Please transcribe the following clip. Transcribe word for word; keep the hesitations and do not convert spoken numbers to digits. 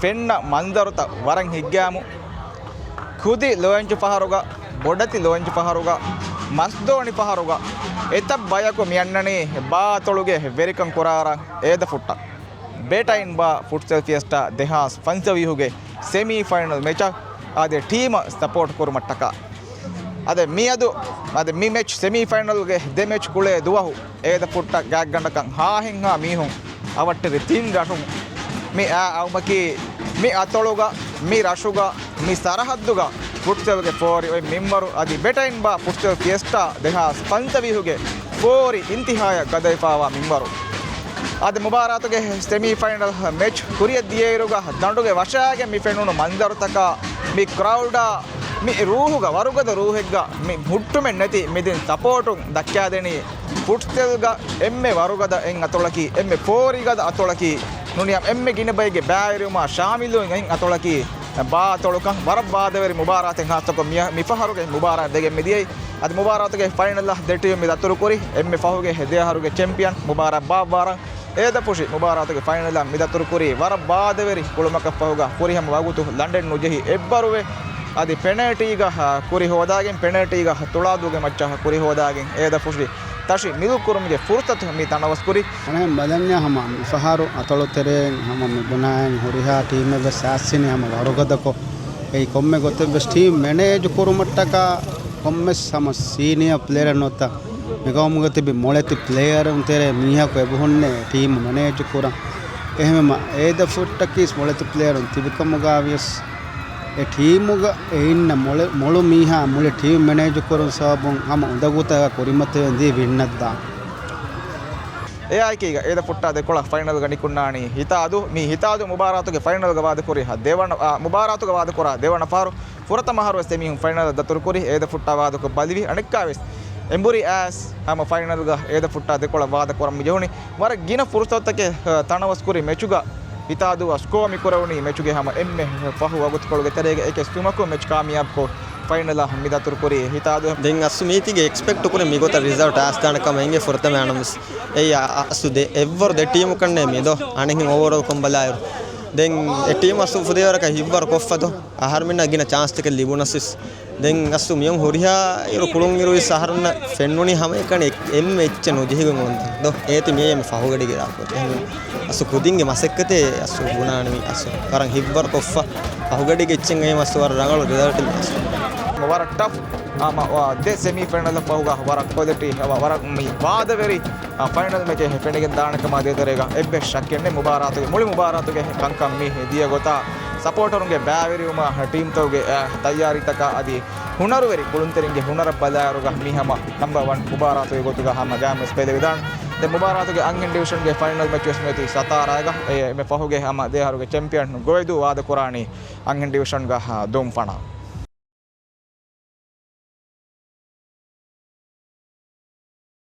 ފެންނަ މަންޒަރުތައް ވަރަށް ހިތްގައިމު. ކުދި ލޯއިންޗު ފަހަރުގަ، ބޮޑެތި ލޯއިންޗު ފަހަރުގަ، މަސްދޯނި ފަހަރުގަ އެތައް ބަޔަކު މި އަންނަނީ ބާ އަތޮޅުގެ ވެރިކަން ކުރާރާ އޭދަ ފުއްޓަށް. ބެޓައިން ބާ ފުޓްސަލް ފިއެސްޓާ ދެހާސް ފަންސަވީހުގެ ސެމީ ފައިނަލް މެޗަށް އަދި ޓީމަށް ސަޕޯޓް ކުރުމަށްޓަކާ. އަދި މިއަދު، އަދި މި މެޗް ސެމީ ފައިނަލްގެ ދެ މެޗް ކުޅޭ ދުވަހު އޭދަ ފުއްޓަށް ގާތްގަނޑަކަށް ހާހެއްހާ މީހުން އަވަށްޓެރި ތިން ރަށުން މި އާ އައުމަކީ، މި އަތޮޅުގަ، މި ރަށުގަ، މި ސަރަހައްދުގަ ފުޓްސަލްގެ ފޯރި އޮތް މިންވަރު އަދި ބެޓައިން ބާ ފުޓްސަލް ފިއެސްޓާ ދެހާސް ފަންސަވީހުގެ ފޯރި އިންތިހާޔަށް ގަދަވެފާވާ މިންވަރު. އަދި މުބާރާތުގެ ސެމީ ފައިނަލް މެޗް ކުރިއަށް ދިޔައިރުގަ ދަނޑުގެ ވަށާގެން މި ފެނުނު މަންޒަރުތަކާ، މި ކްރައުޑާ، މި ރޫހުގަ ވަރުގަދަ ރޫހެއްގަ މި ހުއްޓުމެއް ނެތި މި ދިން ސަޕޯޓުން ދައްކާދެނީ ފުޓްސަލްގަ އެންމެ ވަރުގަދަ އެއް އަތޮޅަކީ، އެންމެ ފޯރިގަދަ އަތޮޅަކީ، ނޫނީ އެންމެ ގިނަ ބައެއްގެ ބައިވެރިވުމާ ޝާމިލުވުން އެން އަތޮޅަކީ ބާ އަތޮޅުކަން. ވަރަށް ވާދަވެރި މުބާރާތެއް ހާއްސަކޮށް މި، މިފަހަރުގެ މުބާރާތް ދެގެން މިދިޔައީ. އަދި މުބާރާތުގެ ފައިނަލަށް ދެ ޓީމް މި ދަތުރުކުރި، އެންމެ ފަހުގެ ދެ އަހަރުގެ ޗެމްޕިއަން މުބާރާތް ބާއްވާރަން. އޭދަ ފުށި މުބާރާތުގެ ފައިނަލަށް މި ދަތުރުކުރީ ވަރަށް ވާދަވެރި ކުޅުމަކަށްފަހުގަ ފުރިހަމަ ވަގުތު ލަނޑެއް ނުޖެހި އެއްވަރުވެ، އަދި ޕެނަލްޓީގަ، އަ، ކުރި ހޯދާގެން، ޕެނަލްޓީގަ ތުޅާދޫގެ މައްޗަށް ކުރި ހޯދާގެން އޭދަ ފުށި ތަށި މިލުކުރުމުގެ ފުރުސަތު މި ތަނަވަސްކުރި. އަނެއް ބަލަންޏާ ހަމަ މިފަހަރު އަތޮޅު ތެރެއިން ހަމަ މި ބުނާއިން ހުރިހާ ޓީމެއް ވެސް އައިސްސިނީ ހަމަ ވަރުގަދަކޮށް. އެއީ ކޮންމެ ގޮތެއް ވެސް ޓީމް މެނޭޖު ކުރުމަށްޓަކާ ކޮންމެސް ހަމަ ސީނިއާ ޕްލޭޔަރެއް ނުވަތަ މިގައުމުގަ ތިބި މޮޅެތި ޕްލޭޔަރުން ތެރޭ މީހަކު އެބަހުންނޭ ޓީމު މެނޭޖު ކުރަން. އެހެންވީމަ އޭދަ ފުއްޓަކީސް މޮޅެތި ޕްލޭޔަރުން ތިބިކަމުގަ ވިޔަސް އެ ޓީމުގަ އެ އިންނަ މޮޅެ، މޮޅު މީހާ މުޅި ޓީމް މެނޭޖު ކުރުން ސަބަބުން ހަމަ އުނދަގޫތަކާ ކުރިމަތިވެން ދީ ވިންނަށްދާން. އެއާއެކީގަ އޭދަ ފުއްޓާ ދެކޮޅަށް ފައިނަލްގަ ނިކުންނާނީ ހިތާދޫ. މި ހިތާދޫ މުބާރާތުގެ ފައިނަލްގަ ވާދަކުރި ދެވަނަ، އާ، މުބާރާތުގަ ވާދަކުރާ ދެވަނަ ފަހަރު. ފުރަތަމަ އަހަރުވެސް ދެމީހުން ފައިނަލަށް ދަތުރުކުރި، އޭދަ ފުއްޓާ ވާދަކޮށް ބަލިވި. އަނެއްކާވެސް އެނބުރި އައިސް ހަމަ ފައިނަލްގަ އޭދަ ފުއްޓާ ދެކޮޅަށް ވާދަކުރަން މި ޖެހުނީ. ވަރަށް ގިނަ ފުރުސަތުތަކެއް، އަ، ތަނަވަސްކުރި މެޗުގަ ހިތާދޫއަށް ސްކޯ މިކުރެވުނީ މެޗުގެ ހަމަ އެންމެ ފަހު ވަގުތުކޮޅުގެ ތެރޭގަ. އެކެއް ސުމަކު މެޗް ކާމިޔާބުކޮށް ފައިނަލަށް މި ދަތުރުކުރީ ހިތާދޫ. ދެން އަސްލު މީތިގެ އެކްސްޕެކްޓް ކުރި މިގޮތަށް ރިޒަލްޓް އާސްދާނެ ކަމަށް އެނގޭ ފުރަތަމަ އަނަމުސް. އެއީ އަ-، އަސްލު ދެ އެއްވަރު ދެ ޓީމުކަންނޭ މިދޯ އަނެއްހެން އޯވަރޯލް ކޮން ބަލާއިރު. ދެން އެ ޓީމު އަސްލު ފުދޭވަރަކަށް ހިއްވަރު ކޮށްފަ ދޯ. އަހަރުމެންނަށް ގިނަ ޗާންސްތަކެއް ލިބުނަސް ވެސް. ދެން އަސްލު މިއޮން ހުރިހާ އިރު ކުޅުން އިރު އިސް އަހަރުންނަށް ފެންނުނީ ހަމައެކަނި އެ-، އެންމެ އެއްޗެއް ނުޖެހިގެން އުޅުންތަން ދޯ. އޭތި މިއޭ މި ފަހުގަޑިގެ ރާކޮށް. އެހެން އަސްލު ކުދިންގެ މަސައްކަތޭ އަސްލު ބުނާނެ މި އަސްލު ވަރަށް ހިއްވަރު ކޮށްފަ. ފަހުގަޑިގެ އެއްޗެއް އައީމަ އަސްލު ވަރަށް ރަނގަޅު ރިޒަލްޓް މި އަސްލު. ވަރަށް ޓަފް، އާ، މަ-، ވާ، ދެ ސެމީ ފައިނަލް ފަހުގަ ވަރަށް ކޮލިޓީ، ވަ-، ވަރަށް މި ވާދަވެރި އާ، ފައިނަލް މެޗެއް ފެނިގެން ދާނެ ކަމާ ދޭތެރޭގަ އެއްވެސް ޝައްކެއް ނެތް. މުބާރާތުގެ، މުޅި މުބާރާތުގެ ކަންކަން މި ދިޔަ ގޮތާ، ސަޕޯޓަރުންގެ ބައިވެރިވުމާ، ޓީމްތަކުގެ، އާ، ތައްޔާރީތަކާ އަދި ހުނަރުވެރި ކުޅުންތެރިންގެ ހުނަރަށް ބަލާއިރުގަ މި ހަމަ ނަމްބަރ ވަން މުބާރާތުގެ ގޮތުގަ ހަމަ ގާތްމުވެސް ބެލެވިދާނެ. ދެން މުބާރާތުގެ އަންހެން ޑިވިޝަންގެ ފައިނަލް މެޗް ވެސް މިއޮތީ ސަތާރާގަ. އެ، މި ފަހުގެ ހަމަ ދެ އަހަރުގެ ޗެމްޕިއަން ގޮވެދޫ ވާދަކުރާނީ އަންހެން ޑިވިޝަންގަ، އާ، ދުންފަނާ.